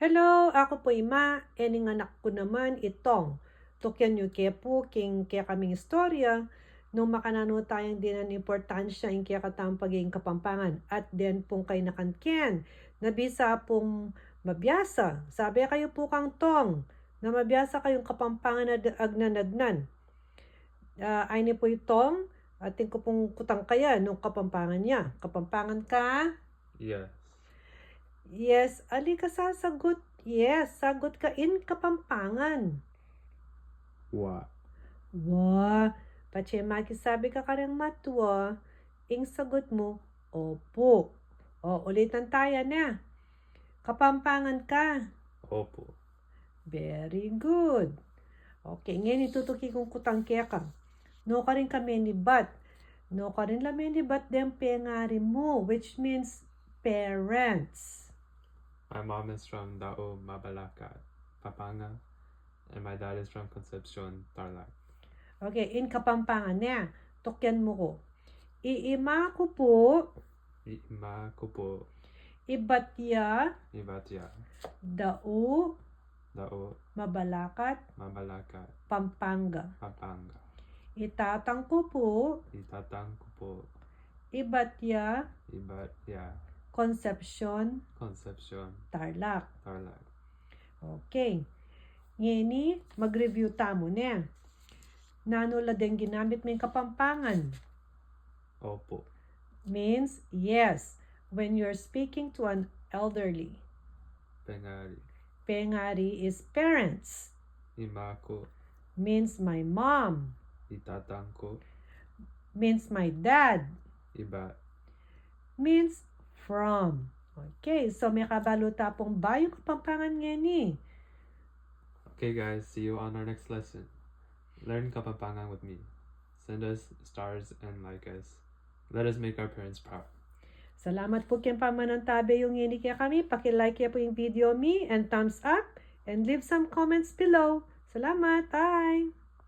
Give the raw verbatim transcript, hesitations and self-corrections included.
Hello, aku pu i Ma, e ning anak ku naman i Tong. Tukian yu ke pu king kekaming istorya, nung makananu tayang dinan importansya ing kekatamung pagiging Kapampangan, at den pung kainakan ken, na bisa pung mabiasa. Sabi kayu pu kang Tong, na mabiasa kayung Kapampangan a agnan-agnan. Ah, ay ni pu i Tong, atin ku pung kutang kaya nung Kapampangan ya. Kapampangan ka? Yes. Yes, ali ka sasagut. Yes, sagut ka in Kapampangan. Wa. Wa. Patse makisabi ka kareng matua, ing sagut mu, opu. O, ulitan taya ne. Kapampangan ka? Opu. Very good. Okay, ngeni tutuki kung kutang keka. Nu karin ka menibat? Nu karin la menibat deng pengari mu, which means parents? My mom is from Dao, Mabalacat, Pampanga, and my dad is from Concepcion, Tarlac. Okay, in Kapampangan ne. Tukian mu ku. I ima ku pu. I ima ku pu. Ibat ya. Ibat ya. Dao. Dao. Mabalacat. Mabalacat. Pampanga. Pampanga. I tatang ku pu. I tatang ku pu. Ibat ya. Ibat ya. Concepcion. Concepcion. Tarlac. Tarlac. Okay. Ngeni, mag-review tamu ne. Nanu la deng ginamit ming Kapampangan? Opu. Means yes, when you're speaking to an elderly. Pengari. Pengari is parents. Ima ku. Means my mom. I tatang ku. Means my dad. Ibat. Means from. Okay, so mekabalu ta pung bayung Kapampangan ngeni. Okay, guys, see you on our next lesson. Learn Kapampangan with me. Send us stars and like us. Let us make our parents proud. Salamat pu king pamanantabe yu ngeni kekami. Paki-like ye pu ing video mi and thumbs up and leave some comments below. Salamat. Bye!